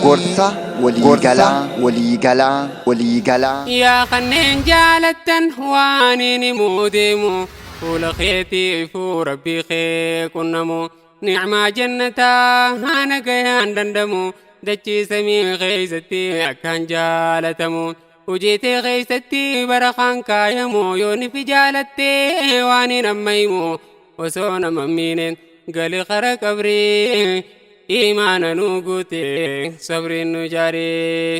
Gorsa waliigalaa waliigalaa waliigalaa. Yaa kanneen jaalattan waan hin himuu deemu fuula keetiifuu rabbii kee qunnamu ni'maa jannataa haana gayaan dandamu dachii samii keessatti akkaan jaalatamu hojii tee keessatti barakaan kaayamu yoo nifi jaalattee waan hin amma himu osoo nama miine gali kara qabrii imaana nu guute sabriin nu jaaree.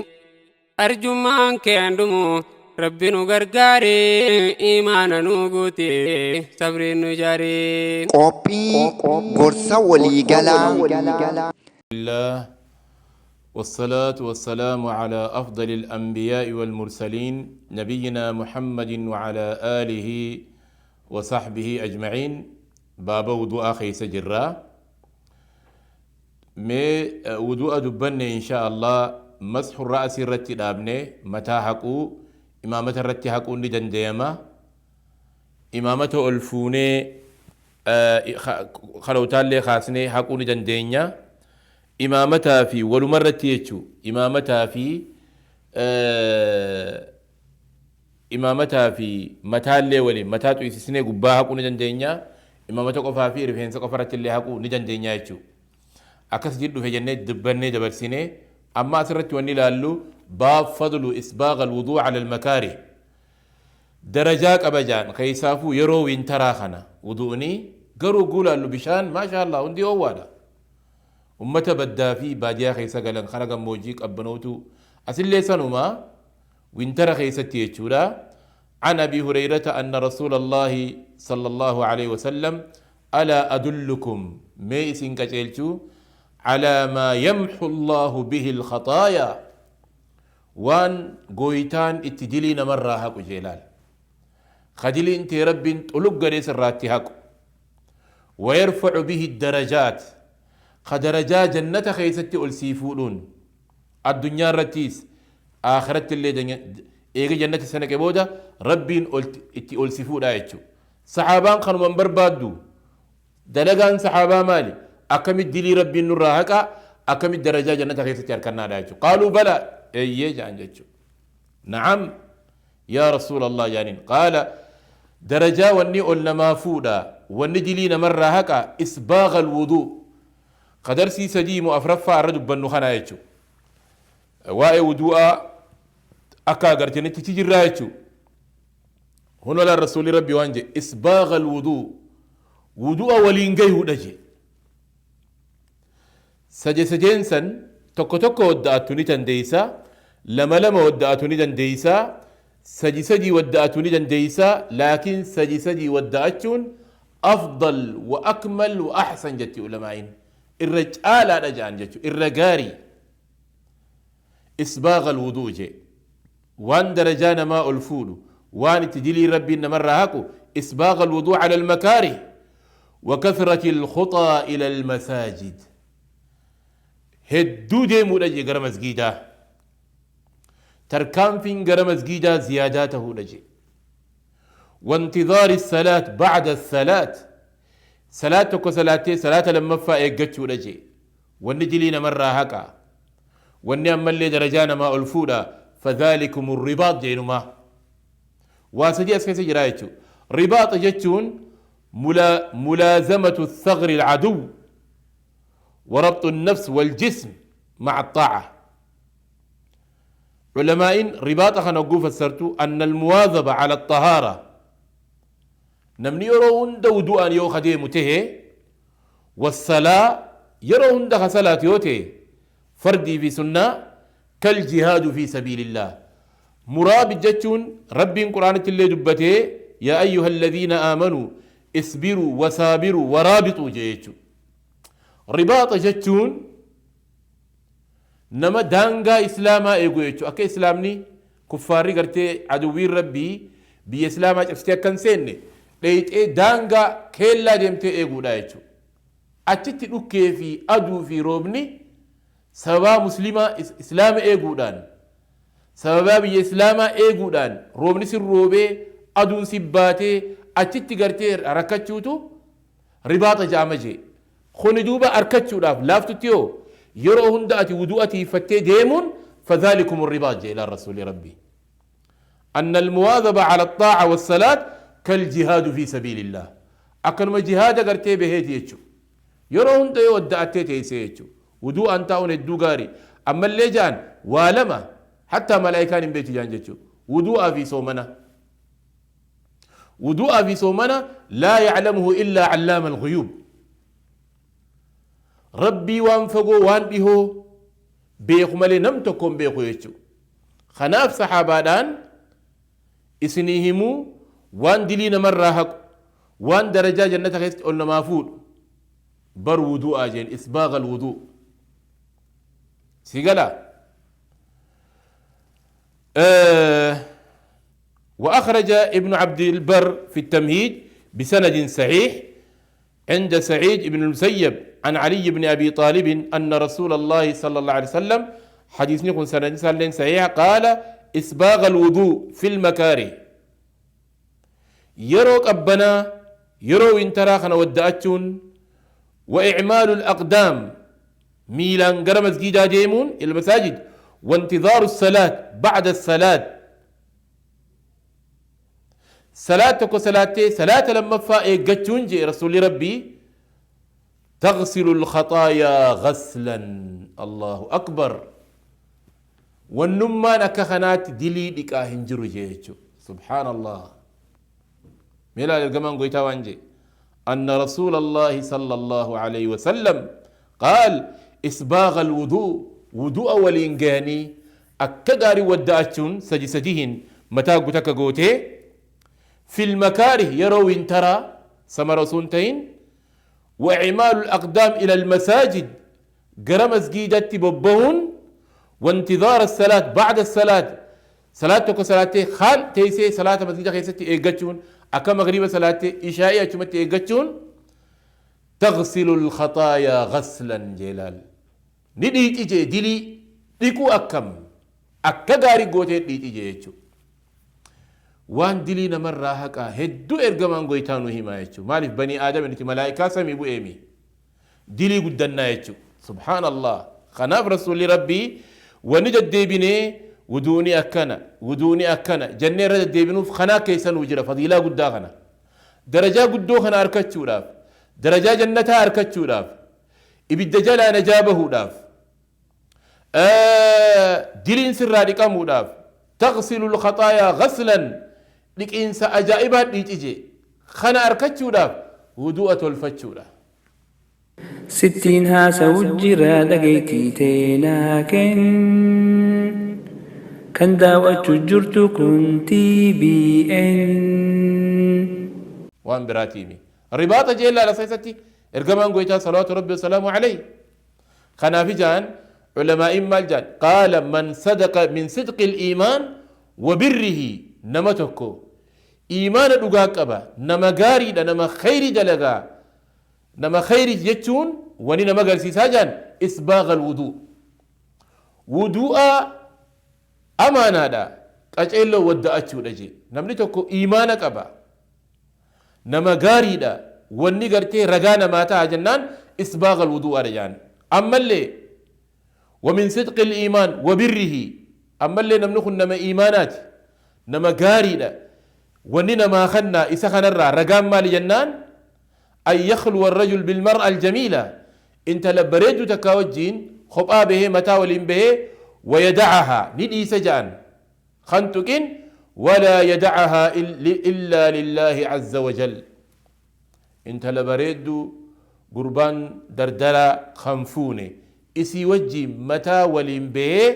Arjummaan kee hin dhumu rabbi nu gargaare imaana nu guute sabriin nu jaare. Qophii gorsa waliigalaa. الله والصلاة والسلام على أفضل الأنبياء والمرسلين نبينا محمد وعلى آله وصحبه أجمعين. باب وضوء خيس جرا مي وضوء دبن إن شاء الله. مسح الرأس الرتي دابني متى حقو إمامة الرتي حقو ندنديما إمامة ألفوني خلوتان لي خاسني حقو ندندينيا إمامتها في ولمرة يجو إمامتها في إمامتها في متى اللي ولي متى تيسسني قبا حقو ندندينيا إمامة قفا في رفين سقفرة اللي حقو ندندينيا يجو أكس جدو في جنة دبني دبرسيني. أما أسرت وني لالو باب فضل إسباغ الوضوء على المكاره درجات أبجان خيسافو يرو وينتراخنا وضوءني قرو قولا اللو بشان ما شاء الله وندي أولا أمتا بدا في باديا خيسا قلن خرق موجيك أبنوتو أسل ليسانو ما وينترى خيسا تيتشورا. عن أبي هريرة أن رسول الله صلى الله عليه وسلم ألا أدلكم ميسن كتلتو على ما يمحو الله به الخطايا وان قويتان اتدلين مرة هاكو جلال خدلي انت رب تلق ليس الراتي هاكو ويرفع به الدرجات خدرجا جنة خيستي ألسيفولون الدنيا رتيس آخرت اللي دنيا إيجي جنة سنة كبودة ربين اتي ألسيفول آيتشو صحابان خانو من بربادو دلقان صحابا مالي أكمل دلي ربي النور هكا أكمل درجة جنة خيستي أركنا آيتشو قالوا بلى إيه جان جتشو نعم يا رسول الله جانين قال درجة وني أولنا ما فودا وني دلينا مرة هكا إسباغ الوضوء قدر سي سديم أفرفا الرجل بنو خنا يتشو واي وضوء أكا قرتني تتجر رايتشو هنا لا الرسول ربي وانجي إسباغ الوضوء وضوء ولينجيه دجي سجي سجين سن توكو توكو ودأتوني تنديسا لما لما ودأتوني تنديسا سجي سجي ودأتوني تنديسا لكن سجي سجي ودأتون أفضل وأكمل وأحسن جتي علمائين الرجال رجعان جتو الرجاري إسباغ الوضوء جي وان درجان ما ألفولو وان تجلي ربي إن مرة هاكو إسباغ الوضوء على المكاره وكثرة الخطى إلى المساجد هدو دي مولجي غرم مسجيدا تركان فين غرم مسجيدا زياداته لجي وانتظار الصلاة بعد الصلاة صلاة كو صلاة صلاة لما فا إيجتشو لجي ونجلين مرة هكا ونعم اللي درجانا ما ألفودا فذلكم الرباط جينما واسجي أسكي سجرايتشو رباط جتشون ملازمة الثغر العدو وربط النفس والجسم مع الطاعة. علماء رباط خنقو فسرتو أن المواظبة على الطهارة نمني يرون دودو أن يو خديم ته والصلاة يرون ده صلاة يوته فردي في سنة كالجهاد في سبيل الله. مرابط جتون ربي قرآن اللي دبته يا أيها الذين آمنوا اصبروا وصابروا ورابطوا جيتو رباط جتون نما دانغا إسلاما إيغو يتو أكي إسلامني كفاري قرتي عدوي ربي بي إسلاما جفتي كان سيني ليت إيه دانغا كيلا ديمتي إيغو دا يتو أتتي أكي في أدو في روبني سبا مسلمة إسلام إيغو دان سبا بي إسلاما إيغو دان روبني سر روبي أدو سباتي أتتي قرتي ركتشوتو رباط جامجي خوني دوبا أركتشو داف لافتو تيو Yeroo hunda ati wudu'a tiifattee deemuun فذلكم الرباط جاء إلى الرسول ربي أن المواظبة على الطاعة والصلاة كالجهاد في سبيل الله. أكنما جهاد قرتي بهيتي يجو yeroo hunda yoo wadda'attee teessee jechuudha. Wudu'aan taa'uun hedduu gaarii. Ammallee ja'an waa lama hattaa malaayikaan hin beektu ja'an jechuudha. Wudu'aa fi soomana. Wudu'aa fi soomana laa ya'lamuhu illaa allaama al-ghuyuub. Rabbii waan fagoo waan dhihoo beeku malee nam tokko hin beeku jechuudha. Kanaaf saxaabaadhaan isinii himuu waan dilii namarraa haqu, waan darajaa jannata keessatti ol namaa fuudhu bar wudu'aa jeen, isbaaga alwuduu si gala. وأخرج ابن عبد البر في التمهيد بسند صحيح عند سعيد بن المسيب عن علي بن أبي طالب أن رسول الله صلى الله عليه وسلم، حديث نكون سند صحيح، قال إسباغ الوضوء في المكاره. يروك أبنا يرو انتراخنا ودأتشون، وإعمال الأقدام ميلان قرمز جيدا ديمون إلى المساجد، وانتظار الصلاة بعد الصلاة. صلاة صلاة صلاة لما فا جي رسول ربي تغسل الخطايا غسلا. الله أكبر. والنمان كخنات دلي ديكا هنجرو جيتشو. سبحان الله. ميلا الجمان قويتا وانجي أن رسول الله صلى الله عليه وسلم قال إسباغ الوضوء، وضوء ولينجاني أكداري ودأتشون سجي سجيهن متى قتك قوتي في المكاره يروين ترى سمر سنتين، وإعمال الأقدام إلى المساجد قرمز جيدة ببون، وانتظار الصلاة بعد الصلاة. صلاتك صلاتي خال تيسي صلاة مسجد خيستي إيجاتشون أكا مغرب صلاتي إشائي أشمتي إيجاتشون تغسل الخطايا غسلا جلال. ندي تيجي دلي ديكو أكم أكا غاري غوتي دي تيجي يجو وان دلي نمر هكا هدو إرجمان غويتانو هما يجو مالف بني آدم إنتي ملائكة سمي بو إيمي دلي قدنا يجو. سبحان الله. خناف رسول ربي ونجد ديبني ودوني أكنا ودوني أكنا جنة رد ديبنو في خنا كيسن وجرا فضيلة قداغنا درجة قدوخنا أركتشوراف درجة جنتها أركتشوراف إبدجال نجابه داف دلين سر رادقام داف تغسل الخطايا غسلا لك إنسا أجائبات ليتجي خنا أركتشوراف ودوءة الفتشورا ستين هاسا وجرا دقيتي تيناكن كان داوتو جرتو كنتي بي ان وان براتيمي رباطة جيلا لسيستي ارقمان قويتا صلوات ربي وسلامه عليه. خنافي جان علماء مالجان قال من صدق من صدق الإيمان وبره نمتكو إيمان دقاقبا نما غاري نما خيري دلغا نما خيري جتون وني نما غرسي ساجان إسباغ الوضوء وضوء أمانة دا قجلو ودأچو دجي نمني تكو إيمانك أبا نما غاري دا وني غرتي رغانا ماتا جنان إسباغ الوضوء رجان. أما اللي ومن صدق الإيمان وبره أما اللي نمنخ نما إيمانات نما غاري دا وني نما خنا إسخنا الرا رغان مال جنان أن يخلو الرجل بالمرأة الجميلة انت لبريدو تكاوجين خبآ به متاولين به ويدعها ندي سجان خنتكين ولا يدعها إلا لله عز وجل. انت لبريدو قربان دردلا خنفوني إسي وجي متى ولين به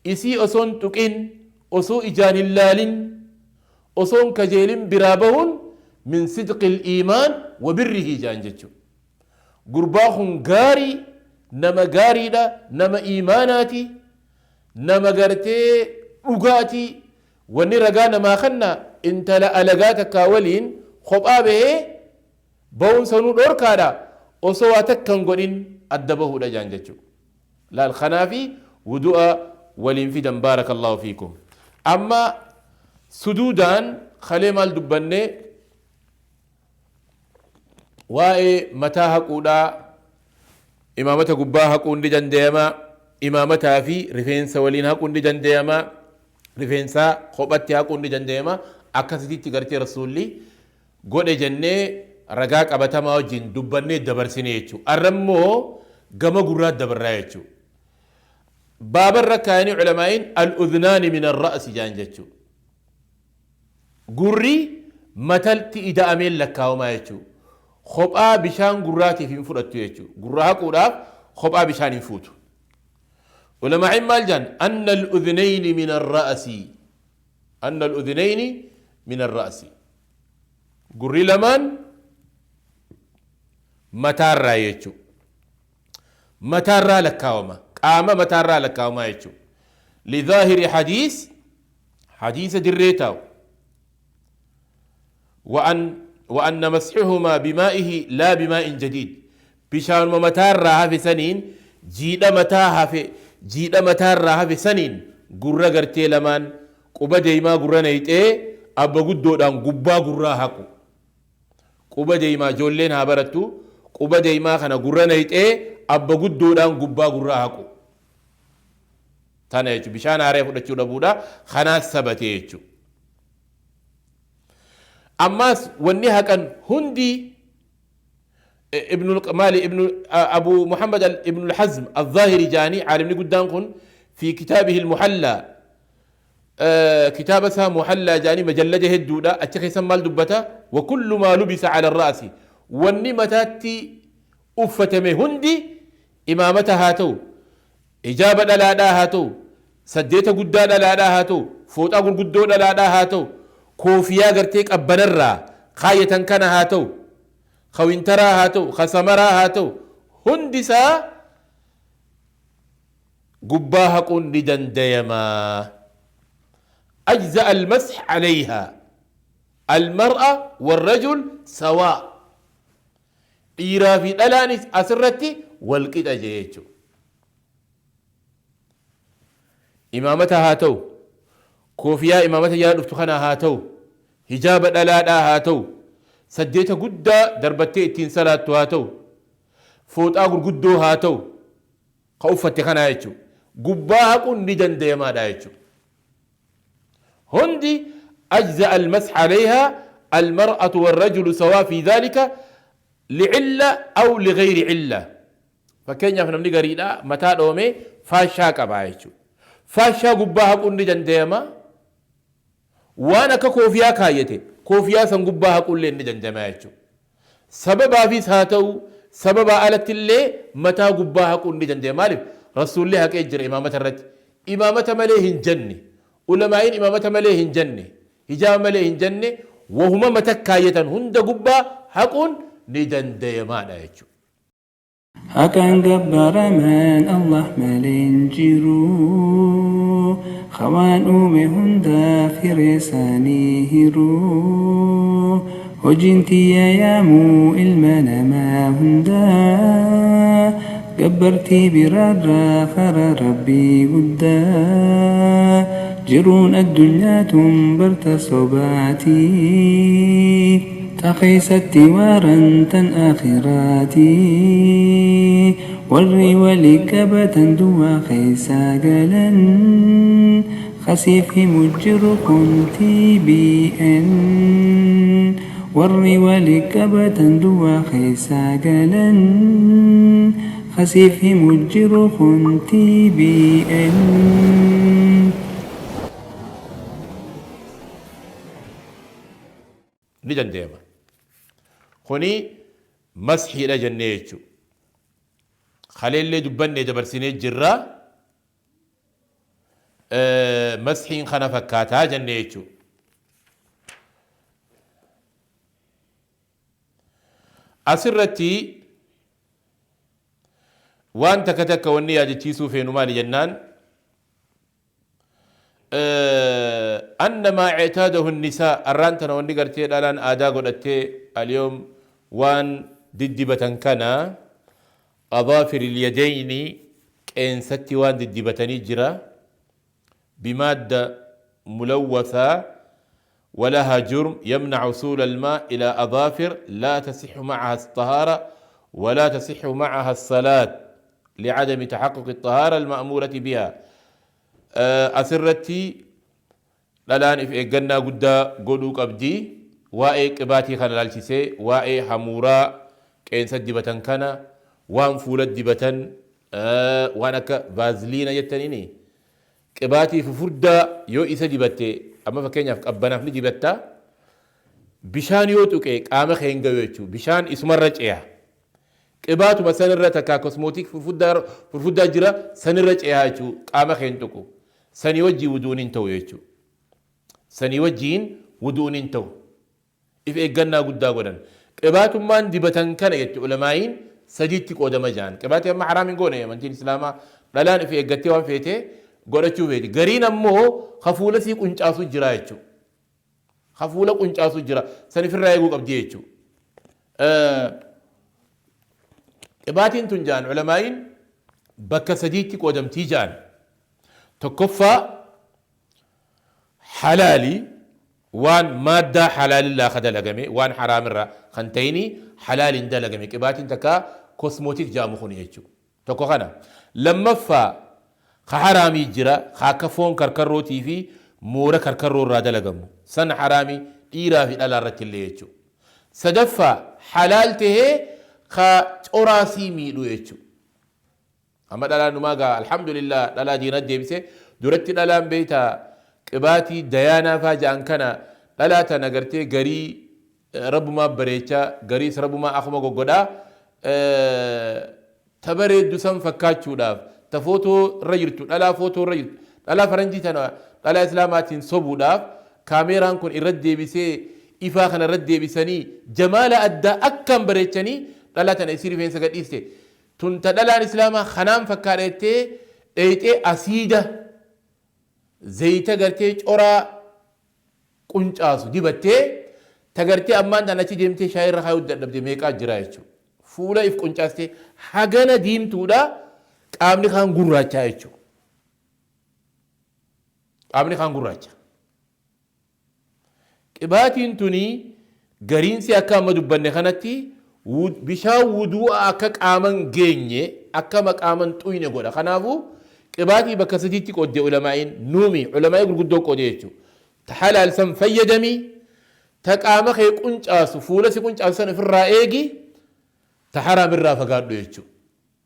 إسي أصون تكين أصو إجان اللالين أصون كجيل برابهن من صدق الإيمان وبره جانجتشو قرباهم غاري نما غاري دا نما إيماناتي نما غرتي أغاتي ونرغا نما خنا انت لألغاتك كاولين خبآ به بون سنو دوركادا أصواتك كنغولين أدبه دا جانجتشو لا الخنافي ودعاء ولينفيدا بارك الله فيكم. أما سدودان خلي مال دبني واي متى هقودا Imaamata gubbaa haquun ni dandayama. Imaamataa fi rifeensa waliin haquun ni dandayama. Rifeensaa kophatti haquun ni dandayama. Akkasititti gartee Rasuulli godhe jennee ragaa qabatamaa wajjin dubbannee dabarsine jechuudha. Arra immoo gama gurraa dabarraa jechuudha. Baabarra kaayanii ulamaa'iin al-udhnaani min ar-ra'si jaan jechuudha. Gurri mataltti ida'ameen lakkaawamaa jechuudha. Kophaa bishaan gurraatiif hin fudhattu jechuudha. Gurra haquudhaaf kophaa bishaan hin fuutu. Ulamaa'iin maal jaan? Anna al-udhnayni min ar-ra'si. Anna al-udhnayni min ar-ra'si. Gurri lamaan mataarraa jechuudha. Mataarraa lakkaawama. Qaama mataarraa lakkaawamaa jechuudha. Lidhaahiri hadiis hadiisa dirree taa'u. وأن وأن مسحهما بمائه لا بماء جديد bishaanuma mataarraa hafe saniin jiidha mataa hafe jiidha mataarraa hafe saniin gurra gartee lamaan quba deeymaa gurra nayxee abba guddoodhaan gubbaa gurraa haqu. Quba deeymaa ijoolleen haa barattu quba deeymaa kana gurra nayxee abba guddoodhaan gubbaa gurraa haqu. Tana jechuun bishaan haaree fudhachuu dhabuudha kanaas sabatee jechuudha. Ammaas wanni haqan hundi ibnu maali ibnu abu muhammad ibnu al-hazm al-zahiri jaanii caalimni guddaan kun fi kitaabihi al-muhallaa kitaaba isaa muhallaa jaanii majallada hedduudha achi keessa maal dubbata wa kullu maa lubisa cala ar-ra'si wanni mataatti uffatame hundi imaamata haa ta'u hijaaba dhalaadhaa haa ta'u saddeeta guddaa dhalaadhaa haa ta'u fooxaa gurguddoo dhalaadhaa haa ta'u koofiyaa gartee qabbanarraa kaayyatan kana haa ta'u ka wintaraa haa ta'u ka samaraa haa ta'u hundi isaa gubbaa haquun ni dandayamaa. أجزأ المسح عليها المرأة والرجل سواء dhiiraa fi dhalaanis asirratti wal qixa jee jechuudha. Imaamata haa ta'u, koofiyaa imaamata jala dhuftu kana haa ta'u, hijaaba dhalaadhaa haa ta'u, saddeeta guddaa darbattee ittiin salaattu haa ta'u, fooxaa gurguddoo haa ta'u, ka uffatte kanaa jechuudha. Gubbaa haquun ni dandayamaadha jechuudha. Hundi أجزأ المسح عليها المرأة والرجل سواء في ذلك لعلة أو لغير علة. Fakkeenyaaf namni gariidha mataa dhoomee faashaa qabaa jechuudha. Faashaa gubbaa haquun ni danda'ama. Waan akka koofiyaa kaayyate koofiyaa san gubbaa haquullee ni danda'ama jechuudha. Sababaafis haa ta'u sababaa alatti illee mataa gubbaa haquun ni danda'ama. Maaliif? Rasuulli haqee jira imaamata irratti. Imaamata malee hin jenne. Ulamaa'iin imaamata malee hin jenne. Hijaaba malee hin jenne. Wahuma mata kaayyatan hunda gubbaa haquun ni danda'amaadha jechuudha. Haqaan gabbaramaan Allah malee hin jiru. Khawaan uume hundaaf hiree isaanii hiru. Hojiin tiyya yaamuu ilma namaa hundaa. Gabbartii biraarraa karaa Rabbii guddaa. Jiruun addunyaa tun barta sobaatii. Ta keessatti waaran tan akhiraatii. Warri walii qabatan duwwaa keessaa galan. Khasiif himu jiru kun TBN. Warri walii qabatan duwwaa keessaa galan. Khasiif himu jiru kun TBN. Ni danda'ama. Kuni mashiidha jennee jechuudha. Kaleellee dubbannee dabarsinee jirra. Mashiin kana fakkaataa jennee jechuudha. Asirratti waan takka takka wanni yaadachiisuu feenu maali jennaan أن ما اعتاده النساء arraan tana wanni gartee dhalaan aadaa godhattee اليوم waan diddibatan kana أظافر اليدين qeensatti waan diddibatanii jira بمادة ملوثة ولها جرم يمنع وصول الماء إلى أظافر لا تصح معها الطهارة. ولا تصح معها الصلاة لعدم تحقق الطهارة المأمورة بها. Asirratti dhalaan if eeggannaa guddaa godhuu qabdi. Waa'ee qibaatii kana laalchisee, waa'ee hamuuraa qeensa dibatan kana, waan fuula dibatan, waan akka vaaziliina jettaniini, qibaatii fufurdaa yoo isa dibatte, amma fakkeenyaaf qabbanaaf ni dibatta, bishaan yoo tuqe qaama kee hin gahu jechuudha. Bishaan isumarra ce'a. Qibaatuma sanirra takkaa cosmetic furfuddaa jira sanirra ce'aa jechuudha. Qaama kee hin tuqu. Sanii wajjii wuduun hin ta'u jechuudha. Sanii wajjiin wuduun hin ta'u. If eeggannaa guddaa godhan. Qibaatummaan dibatan kana jechuudha, ulamaa'iin sadiitti qoodama jaan. Qibaatii amma haraam hin goone amantiin Islaamaa, dhalaan if eeggattee waan feete godhachuu feeti. Gariin ammoo hafuula sii quncaasu jira jechuudha. Hafuula quncaasu jira. San ifirraa eeguu qabdi jechuudha. Qibaatiin tun jaan ulamaa'iin bakka sadiitti qoodamtii jaan. Tokkoffaa halaali, waan maaddaa halaalillaa ka dalagame, waan haraamirraa kan ta'ini halaaliin dalagame, qibaatiin takka cosmetic jaamu kun jechuudha. Tokko kana. Lammaffaa ka haraamii jira, ka akka foon karkarrootii fi moora karkarroo irraa dalagamu. San haraamii dhiiraa fi dhalaa irratti illee jechuudha. Sadaffaa halaal tahee ka coraasii miidhu jechuudha. Amma dhalaan numaa gaa, alhamdulillah, dhalaa diinat deebise. Duratti dhalaan beeyta qibaatii dayaanaa faa ja'an kana, dhalaa tana gartee garii rabbumaa bareechaa, gariis rabbumaa akuma goggodhaa, ta bareeddu san fakkaachuudhaaf, ta footoo irra jirtu, dhalaa footoo irra jirtu, dhalaa faranjii tana dhalaa Islaamaatiin sobuudhaaf, kaameeraan kun irra deebisee, ifaa kana irra deebisanii, jamaala addaa akkaan bareechanii, dhalaa tana isii rifeensa gadhiiste tun ta dhalaan Islaamaa kanaan fakkaadha jettee dheeyxee, asiida zayita gartee coraa quncaasu dibattee, ta gartee ammaan tan achi deemtee shaayii irra kaayuu dadhabde meeqaa jira jechuudha. Fuula if quncaastee hagana diimtuudha, qaamni kaan gurraachaa jechuudha. Qaamni kaan gurraacha. Qibaatiin tuni gariinsi akka amma dubbanne kanatti bishaan wuduu'a akka qaaman geenye, akka maqaaman xuyne godha. Kanaafuu qibaatii bakka sadiitti qoodde ulamaa'iin nuumi, ulamaa'ii gurguddoo qoode jechuudha. Ta halaal san fayyadami, ta qaama kee quncaasu, fuula si quncaasu san ofirraa eegi, ta haraam irraa fagaadhu jechuudha.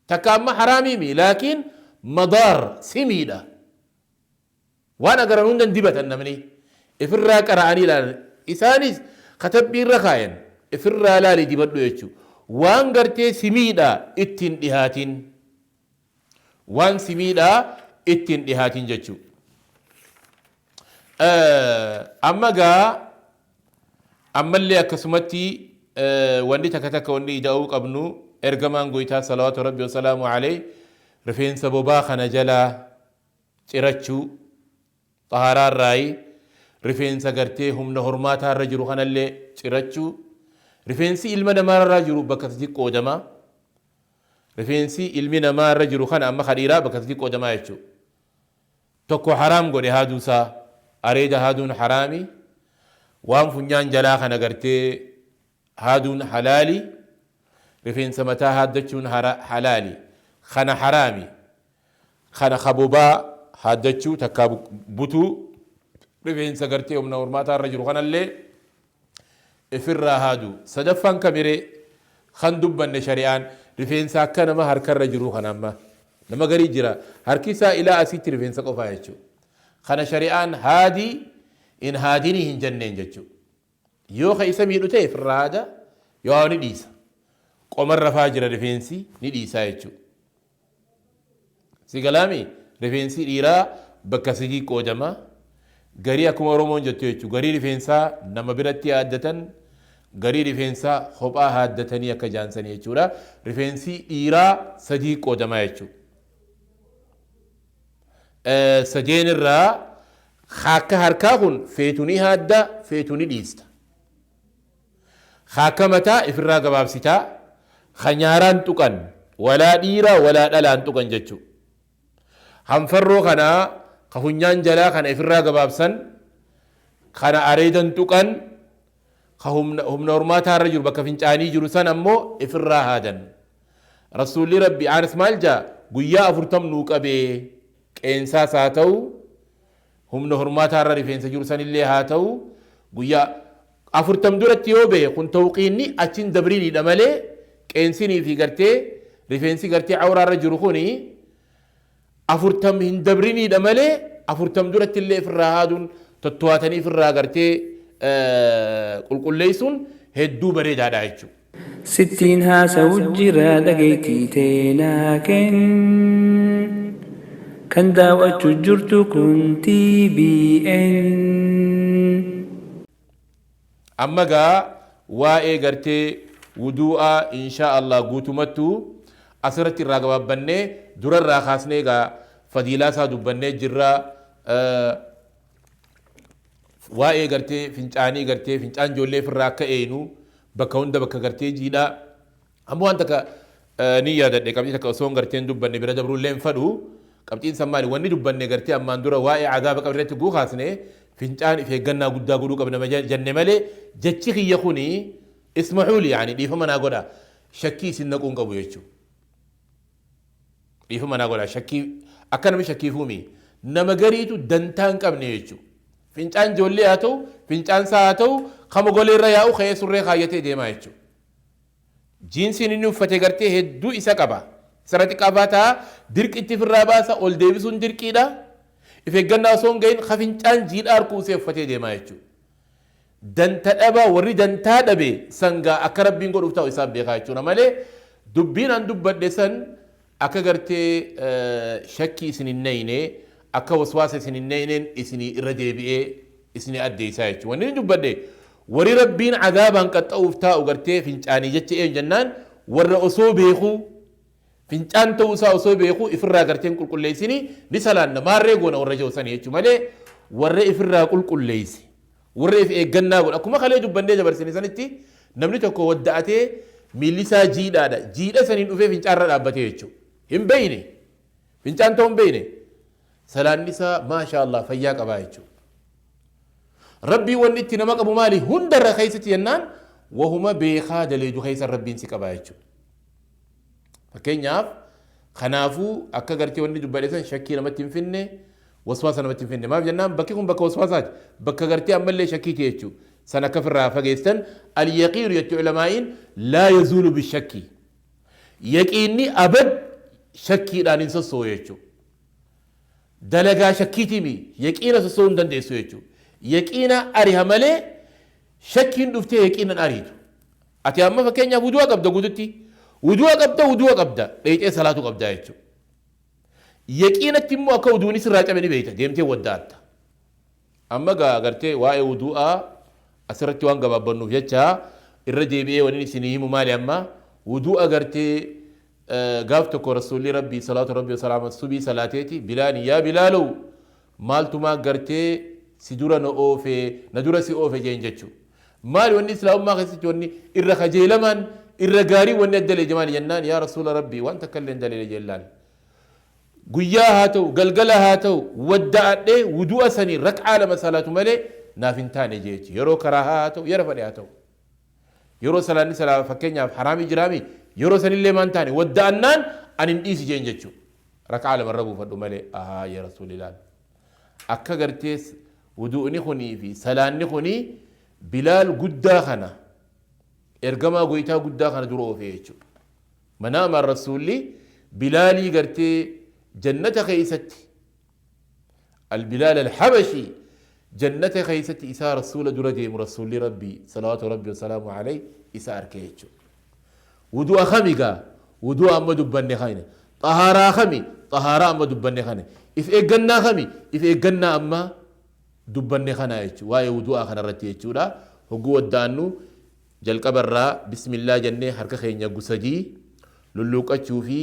Takka amma haraamiimi laakiin madaar si miidha. Waan agaran hundan dibatan namni. Ifirraa qara'anii ilaalan. Isaanis katabbii irra kaayan. Ifirraa laali dibadhu jechuudha. Waan gartee si miidha ittiin dhihaatin. Waan si miidhaa ittiin dhihaatin jechuudha. Amma gaa ammallee akkasumatti wanni takka takka wanni ida'uu qabnu, ergamaan goytaa salawaatu rabbi wasalaamu alayhi rifeensa bobaa kana jalaa cirachuu xahaaraarraayi, rifeensa gartee humna hormaataa irra jiru kanallee cirachuu. Rifeensi ilma namaarraa jiru bakka sadi qoodama. Rifeensi ilmi namaa irra jiru kana amma kadhiiraa bakka sadi qoodamaa jechuudha. Tokko haraam godhe haaduusaa, areeda haaduun haraami, waan funyaan jalaa kana gartee haaduun halaali, rifeensa mataa haaddachuun halaali. Kana haraami kana kabobaa haaddachuu takkaa butuu, rifeensa gartee humna hormaataa irra jiru kanallee ifirraa haadu. Sadaffaan kamiree kan dubbanne shari'aan rifeensa akka nama harkarra jiru kana, amma nama garii jira, harki isaa ilaa asitti rifeensa qofaa jechuudha. Kana shari'aan haadii in haadinii hin jenneen jechuudha. Yoo ka isa miidhu ta'e ifirraa haada, yoo ni dhiisa. Qomarra faa jira rifeensi, ni dhiisaa jechuudha. Si galaami, rifeensi dhiiraa bakka sadii qoodama. Garii akkuma Oromoon jettu jechuudha. Garii rifeensaa nama biratti haaddatan, garii rifeensaa kophaa haaddatanii akka jaansanii jechuudha. Rifeensi dhiiraa sadii qoodama jechuudha. Sadeen irraa akka harkaa kun feetu ni haadda, feetu ni dhiista. Akka mataa ifirraa gabaabsitaa, ka nyaaraan tuqan, walaa dhiiraa walaa dhalaan tuqan jechuudha. Hanfarroo kanaa ka funyaan jalaa kana ifirraa gabaabsan, kana areedan tuqan, ka humna hormaataa irra jiru bakka fincaanii jiru san ammoo ifirraa haadan. Rasuulli Rabbi Anas maal jaa guyyaa 40 nuu qabee qeensaas haa ta'u humna hormaataa irra rifeensa jiru sanillee haa ta'u guyyaa 40 duratti yoo bahe kun tawqiinni achiin dabriiniidha malee qeensinii fi gartee rifeensi gartee awraa irra jiru kuni 40 hin dabriniidha malee 40 duratti illee ifirraa haaduun totto'atanii ifirraa gartee qulqulleessuun hedduu bareedaadha jechuudha. Sittiin haasawu jira dhageettii tee naa kenn Kan daaw'achu jirtu kun TBN. Amma gaa waa'ee gartee wuduu'aa inshaa Allah guutumattuu asirratti irraa gabaabbannee durarraa kaasnee gaa fadiilaa isaa dubbannee jirra. Waa'ee gartee fincaanii gartee fincaan ijoollee ofirraa akka eeynu bakka hunda bakka gartee jiidhaa. Amma waan takka ni yaadadhe qabxii takka osoo hin gartee hin dubbanne bira dabruu illee hin fadhu. Qabxiin san maali? Wanni dubbanne gartee ammaan dura waa'ee azaaba qabrii irratti guu kaasne fincaan if eeggannaa guddaa godhuu qabna jenne malee jechi kiyya kuni ismahuuli yaani dhiifama naa godha shakkii isin naquu hin qabu jechuudha. Dhiifama naa godha shakkii akka namni shakkiifuumi nama gariitu dantaa hin qabne jechuudha. Fincaan ijoollee haa ta'u fincaan isaa haa ta'u kama golee irra yaa'u ka'ee surree kaayyatee deemaa jechuudha. Jiinsiin inni uffate gartee hedduu isa qaba. Isarra xiqqaa ta'a dirqitti ifirraa baasa ol deebisuun dirqiidha. If eeggannaa osoo hin gahin ka fincaan jiidhaa harkuusee uffatee deemaa jechuudha. Danta dhaba warri dantaa dhabe sangaa akka rabbiin godhuuf ta'u isaan beekaa jechuudha malee dubbiin an dubbadhe san akka gartee shakkii isin hin nayne akka waswaasa isin hin nayneen isinii irra deebi'ee isinii addeessaa jechuudha. Wanni inni dubbadhe warri rabbiin azaabaan qaxxa'uuf taa'u gartee fincaanii jecha eenyu jennaan warra osoo beekuu fincaan ta'uu isaa osoo beekuu ifirraa gartee hin qulqulleessini ni salaanna maarree goona warra jiru sanii jechuudha malee warra ifirraa qulqulleesse warra if eeggannaa godha akkuma kalee dubbannee dabarsine sanitti namni tokko wadda'atee miilli isaa jiidhaadha jiidha saniin dhufee fincaarra dhaabbatee jechuudha hin beeyne fincaan ta'uu hin beeyne Salaanni isaa maashaa Allah fayyaa qabaa jechuudha. Rabbiin wanni itti nama qabu maali? Hundarra keessatti jennaan wahuma beekaa daleedu keessa Rabbiin si qabaa jechuudha. Fakkeenyaaf kanaafuu akka gartee wanni dubbadhe san shakkii namatti hin finne waswaasa namatti hin finne. Maaf jennaan bakki kun bakka waswaasaati. Bakka gartee ammallee shakkiiti jechuudha. San akka ofirraa fageessan al-yaqiinu jetti ulamaa'iin laa yazuulu bishakki. Yaqiinni abad shakkiidhaan hin sossoo'u jechuudha. Dalagaa shakkiitiimi yaqiina sossoo'uu hin dandeessu jechuudha. Yaqiina ariha malee shakkiin dhuftee yaqiina hin ariitu. Ati amma fakkeenyaaf wudu'a qabda guututti. Wudu'a qabda wudu'a qabda dheeyxee salaatu qabda jechuudha. Yaqiinatti immoo akka wuduuni sirraa cabe ni beekta deemtee wadda'atta. Amma gaa gartee waa'ee wudu'aa asirratti waan gabaabbannuuf jecha irra deebi'ee waniin isinii himu maali amma wudu'a gartee gaaf tokko rasuulli rabbii salaatu rabbii wasalaama subii salaateeti bilaani yaa bilaalow maaltumaa gartee si dura na oofe na dura si oofe jeen jechu maali wanni islaamummaa keessatti wanni irra kajeelamaan irra gaarii wanni adda leeje maali jennaan yaa rasuula rabbii waan takka illee hin daleele jeen Guyyaa haa ta'u galgala haa ta'u wadda'adhee wudu'a saniin rak'aa lama salaatu malee naaf hin taane jeechi. Yeroo karaahaa haa ta'u yera fadhe haa ta'u. Yeroo salaanni salaa fakkeenyaaf haraamii jiraami yeroo sanillee maan taane wadda'annaan ani hin dhiisi jeen jechuu. Rak'aa lama irra buufadhu malee ahaa ya rasuulilaal. Akka gartees wudu'ni kunii fi salaanni kunii Bilaal guddaa kana ergamaa goytaa guddaa kana dura oofee jechuudha. Manaamaan Rasuulli Bilaalii gartee jannata keeysatti Al-Bilaal Al-Habashii jannata keeysatti isaa Rasuula dura deemu Rasuulli Rabbii salawaatu Rabbii wasalaamu alayhi isa arke jechuudha. Wudu'a kami gaa? Wudu'a amma dubbanne kana. Xahaaraa kami? Xahaaraa amma dubbanne kana. If eeggannaa kami? If eeggannaa amma dubbanne kana jechuudha. Waa'ee wudu'aa kanarratti jechuudha. Hogguu wadda'annu Jalqaba irraa Bismillaah jennee harka keenya gu 3 lulluuqqachuu fi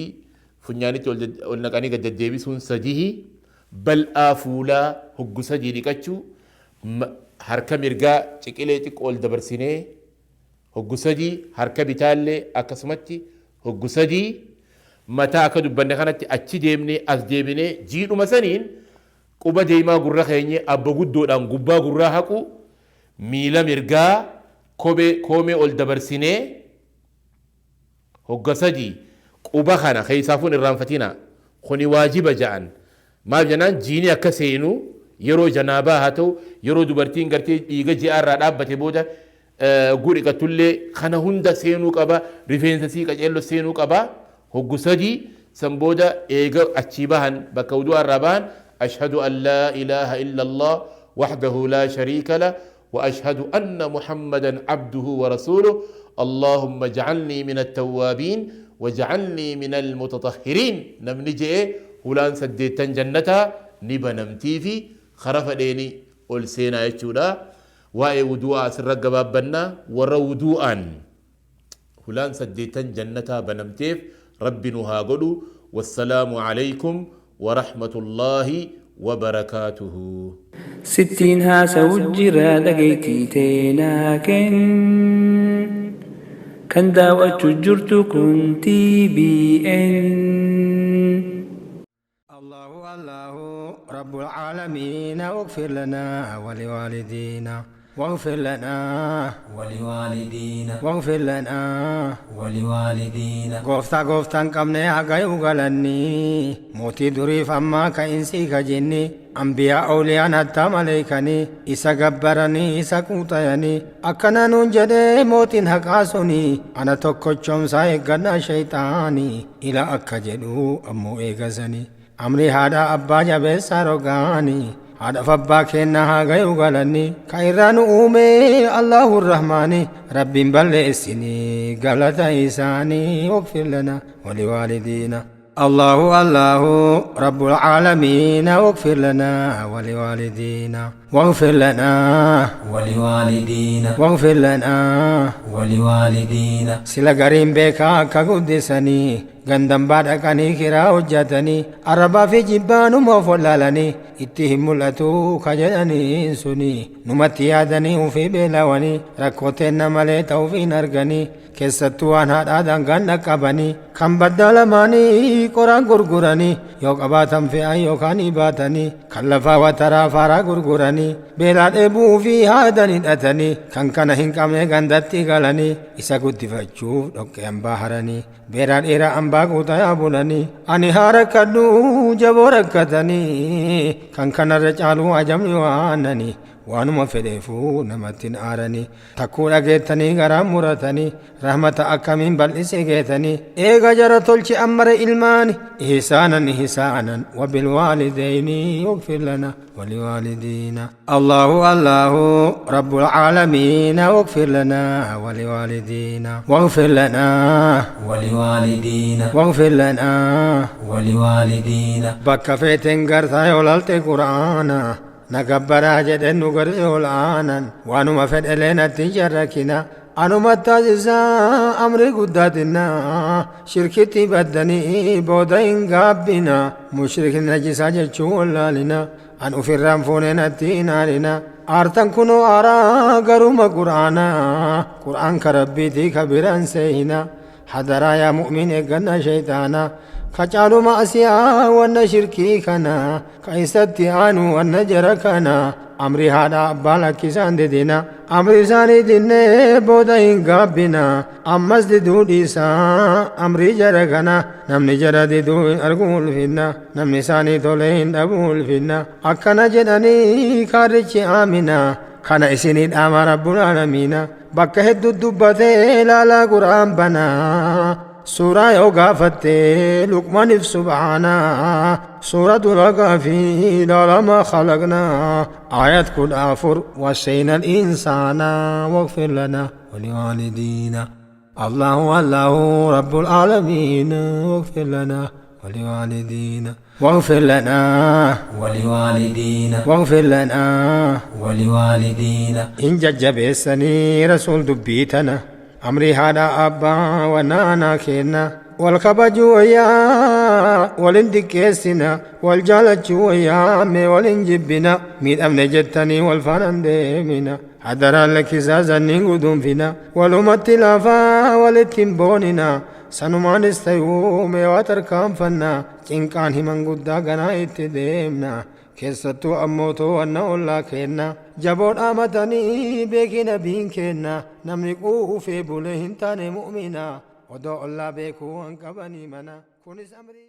funyaanitti ol naqanii gad deddeebisuun sadihi, bal'aa fuulaa hoggu 3 dhiqachuu, harka mirgaa ciqilee xiqqo ol dabarsinee hoggu 3, harka bitaallee akkasumatti hoggu 3, mataa akka dubbanne kanatti achi deemnee as deebinee jiidhuma saniin quba deemaa gurra keenyee abba guddoodhaan gubbaa gurraa haquu, Miila mirgaa kophee koomee ol dabarsinee hogga 3. Quba kana keeysaafuu hin irraanfatinaa. Kuni waajiba ja'an. Maal jennaan jiini akka seenu yeroo janaabaa haa ta'u yeroo dubartiin gartee dhiiga ji'aa irraa dhaabbate booda hogguu dhiqattullee kana hunda seenuu qaba. Rifeensa sii qaceello seenuu qaba. Hoggu sadii san booda eega achii bahan bakka wudu'aa irraa bahan ashhadu an laa ilaaha illallah wahdahu laa shariika lah wa ashhadu anna muhammadan abduhu wa rasuuluh Allahumma ja'alnii mina attawwaabiin wa ja'alnii mina almutatahhiriin namni je'e hulaan saddeettan jannataa ni banamtiifi kara fedheeni ol seenaa jechuudha. Waa'ee wuduu'aa asirra gabaabbanna. Warra wuduu'aan hulaan saddeettan jannataa banamteef Rabbi nu haa godhu. Wassalaamu aleykum wa rahmatullaahi wa barakaatuhu. Sittiin haasawu jira dhageettii tee naa kenn. Kan daaw'achu jirtu kun TBN. Allahu Allahu Rabbul Aalamiina Wagfir lanaa waliwaalidiina Wagfir lanaa waliwaalidiina Wagfir lanaa waliwaalidiina. Gooftaa gooftaa hin qabne haa gayu galanni Mootii duriif ammaa ka insii ka jinni Anbiyaa awliyaan hattaa maleeykanii Isa gabbaranii isa quuxayanii Akkana nuun jedhe mootiin haqaa suni Ana tokkochoomsaa eeggadhaa sheyxaanii Ila akka jedhu ammoo eega sanii Amrii haadhaa abbaa jabeessaa rogaani Haadhaf abbaa keenna haa gayu galanni Ka irraa nu uume Allahu Rahmaani Rabbiin balleessini galata isaani Wagfir lana waliwaalidiina Allahu Allahu Rabbul Aalamiina Wagfir lana waliwaalidiina Wagfir lana waliwaalidiina Wagfir lana waliwaalidiina. Sila gariin beekaa akka guddisanii Gandambaa dhaqanii kiraa hojjatanii Arrabaa fi jibbaanuma of wallaalanii Itti hin mul'atu ka jedhaniin suni Numatti yaadanii ufii beelawanii Rakkoo teenna malee ta ufii hin arganii Keessattuu waan haadhaa daangaan dhaqqabanii Kan baddaa lamaanii qoraan gurguranii Yoo qabaatan fe'an yookaan baatanii Kan lafaa wataraa faaraa gurguranii Beelaa dheebuu ufii haadan hidhatanii Kan kana hin qabne gandatti galanii Isa guddifachuuf dhoqqee ambaa haranii Beeraa dheeraa ambaa guutayaa bulanii Ani haa rakkadhuu jaboo rakkatanii Kan kanarra caaluu ajabni waananii Waanuma fedheefuu namatti hin aaranii Takkuu dhageettanii garaa muratanii Rahmata akkamiin bal'ise geetanii Eega jara tolche ammare ilmaani Ihsaanan ihsaanan wabilwaalideyni Wagfir lana waliwaalidiina Allahu Allahu Rabbul aalamiina Wagfir lana waliwaalidiina Wagfir lana waliwaalidiina Wagfir lana waliwaalidiina. Bakka feeten gartaa yoo lalte Qur'aana Na gabbaraa jedhen nu garse ol aanan Waanuma fedhelee natti hin sharrakina Anuma taasisaa amri guddaa xinna Shirkitti baddanii booda hin gaabbina Mushrikni najisaa jechuu wallaalina An ufirraan fuune natti hin aarina Aartan kunoo aaraa garuma Qur'aana Qur'aan ka Rabbiitii ka biraan seehina Hadaraa yaa mu'min eeggannaa sheyxaana Ka caalu ma'asiyaa wanna shirkii kana Ka isatti aanu wanna jara kana Amrii haadhaa abbaa lakkisaan didina Amri isaanii dinnee booda hin gaabbina Ammas diduu dhiisaa amrii jara kana Namni jara diduu hin argu ulfinna Namni isaanii tole hin dhabu ulfinna Akkana jedhanii kaarrichi aamina Kana isinii dhaama Rabbul Aalamiina Bakka heddu dubbatee laalaa Qur'aan banaa Suuraa yoo gaafatte Luqmaaniif subhaana Suuratul Aqaafi laala maa khalaqnaa Aayat 14 Wassayna al-insaana waghfir lana waliwaalidiina Allahu Allahu Rabbul Aalamiina waghfir lana waliwaalidiina Waghfir lana waliwaalidiina Waghfir lana waliwaalidiina. Hin jajjabeessanii rasuul dubbii tana Amrii haadhaa abbaa wanaanaa keenna Wal kabajuu wayyaa wal hin diqqeessina Wal jaalachuu wayyaa mee wal hin jibbina Miidhamne jettanii wal faana hin deemina Hadaraa lakkisaa zanniin guduunfina Walumatti laafaa walitti hin boonina Sanumaanis tayuu mee waa tarkaanfanna Cinqaan himan guddaa ganaa itti deemna Keessattuu ammoo too'anna ollaa keenna Jaboo dhaamatanii beeki nabiin keenna Namni quufee bule hin taane mu'mina. Odoo ollaa beekuu waan qabanii mana. Kunis amrii.